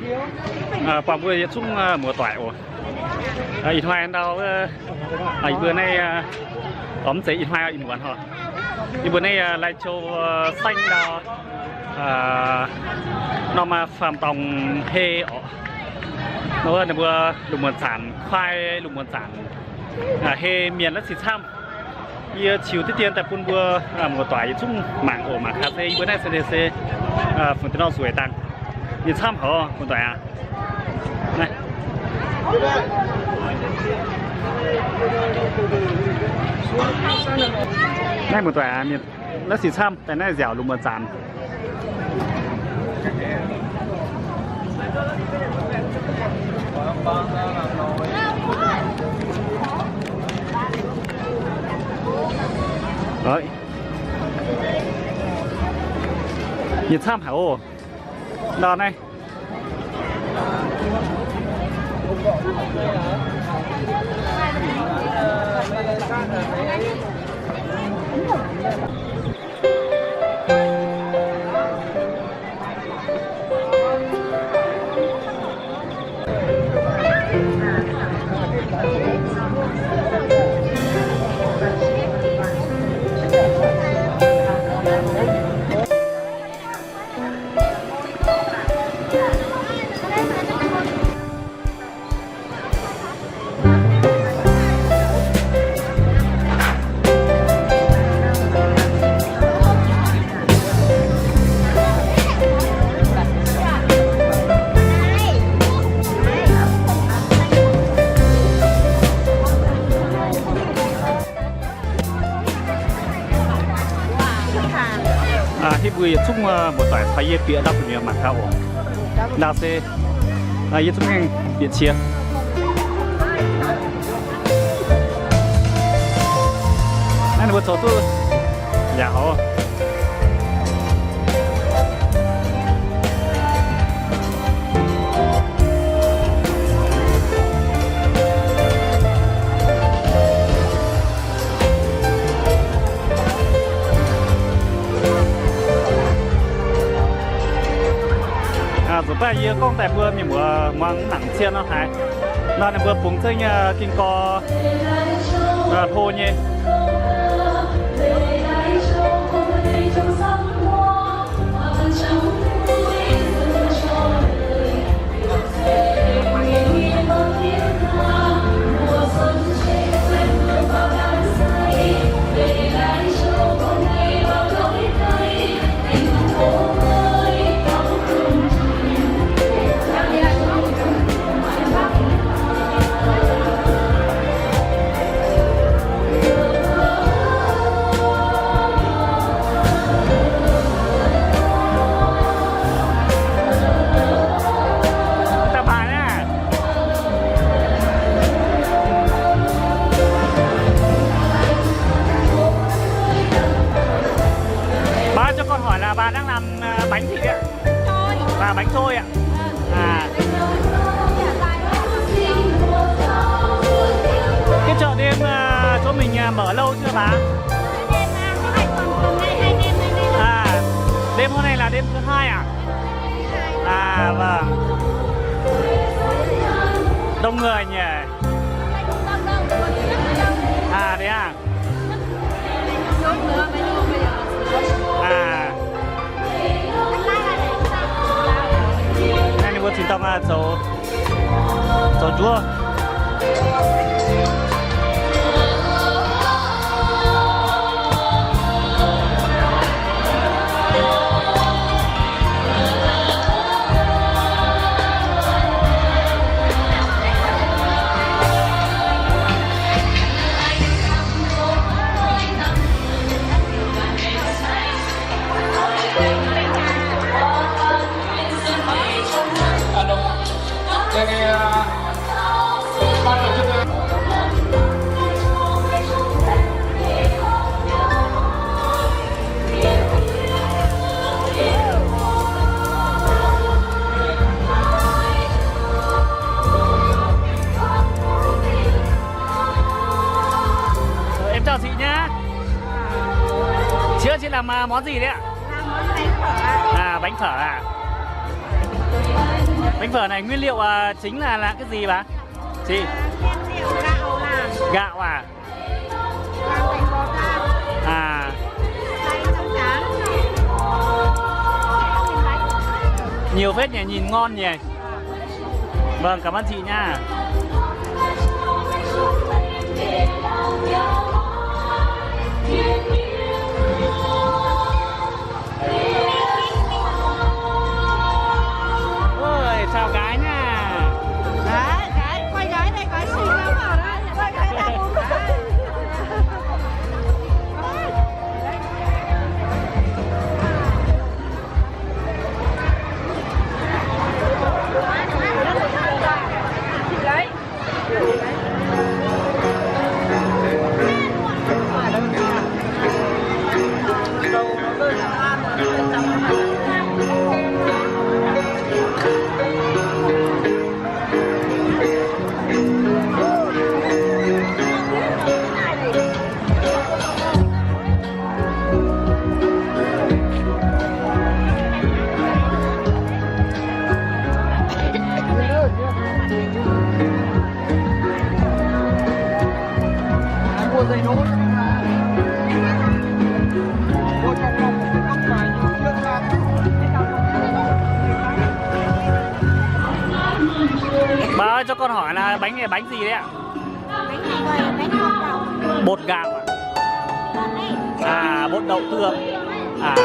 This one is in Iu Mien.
Buangh mbuo yietc zungv muoz-doic oc. Ih hnoi ndau, yie mbuo naaiv, mv zeiz ih hnoi, ih muonz hov, yie mbuo naaiv Lai Châu saengv ndau, norm faam dorngh hei oc. Nor ninh mbuo lungh muonz zanc kuaai, lungh muonz zanc hei mienh la'sic camv. Yie ziux diqv dien daaih bun mbuo muoz-doic yietc zungv mangc oc. Mangc gaax se yie mbuo naaiv se, se fungc deix nor nzueic dangh. Mienh camv haic muoz-doic aac. Naaiv muoz-doic aac, mienh la'sic camv daaih naaiv nziaauc lungh muonz zanc. Mienh camv haic oc. Ndau naaiv. Hitv mbuo yietc zungv muoz-doic caux yie bieqc ndau gu'nyuoz mangc gaax oc. Ndau se yie zungv mingh bieqc qiex. Naaiv ninh mbuo zoux duqv yaac hov. Nzunc baav yie gorngv daaih mbuo mienh muoz muangx mv nangc cien nor haaix. Nor ninh mbuo bungx zengv nyei ging gor hlo nyei. Bác cho con hỏi là bà đang làm, à, bánh gì đấy ạ? Bà bánh trôi ạ. À. Cái chợ đêm, à, chỗ mình, à, mở lâu chưa bà? À, đêm hôm nay là đêm thứ hai à? À, vâng. Đông người nhỉ? À, thế à? À. Naaiv ninh mbuo cingx daaih zoux, zoux njuov. Em chào chị nhá. Chị ơi, chị làm, à, món gì đấy ạ? Làm món bánh phở ạ. À, bánh phở à? Bánh phở này nguyên liệu, à, chính là là cái gì bà? Chị? Nguyên liệu gạo là gạo à? Gạo thành bột ra. À. Xay trong chén. Nhiều phết nhỉ, nhìn ngon nhỉ. Vâng, cảm ơn chị nha. Ôi, chào gái nha. Đấy, gái, quay gái đây, gái xinh lắm rồi đấy. Quay gái đây. Đấy. Bà ơi, cho con hỏi là bánh này bánh gì đấy ạ? Bánh này gọi là bánh bột đậu. Bột gạo à? À, bột đậu tương. À.